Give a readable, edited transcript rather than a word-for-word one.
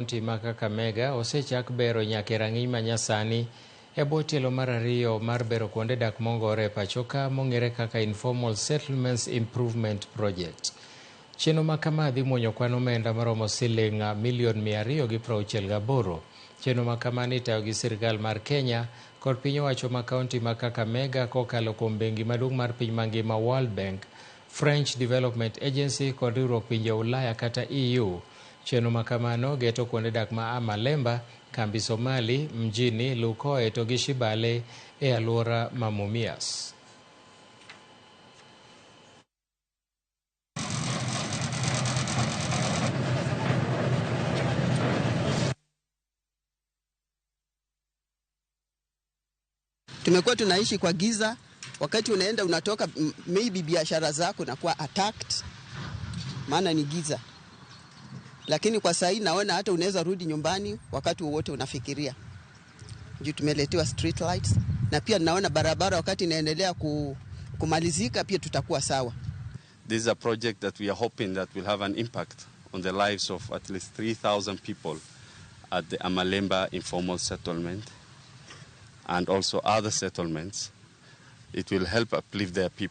Kaunti ma Kakamega osechak bero nyaka e rang'iny manyasani e bwo tielo mar ariyo mar bero kuonde dak mongore e pachoka mong'ere kaka Informal Settlements Improvement Project. Chenro ma kama dhi muonyo kwan omenda maromo siling milion 268. Chenro ma kama itayo gi sirkal mar Kenya kod piny owacho ma kaunti ma Kakamega kokalo kuom bengi maduong' mar piny mangima World Bank, French Development Agency kod riwruok pinje Ulaya kata EU. Chenro ma kamano geto kuonde dak ma Amalemba, Kambi Somali, Mjini, Lukoe to gi Shibale e alwora ma Mumias. Tumekuwa tunaishi kwa giza, wakati unaenda unatoka, maybe biashara zako nakuwa attacked, maana ni giza. Lakini kwa sahii naona hata unaweza rudi nyumbani wakati wowote unafikiria, juu tumeletewa street lights, na pia naona barabara wakati inaendelea kumalizika pia tutakuwa sawa. This is a project that we are hoping that will have an impact on the lives of at least 3,000 people at the Amalemba informal settlement and also other settlements. It will help uplift their people.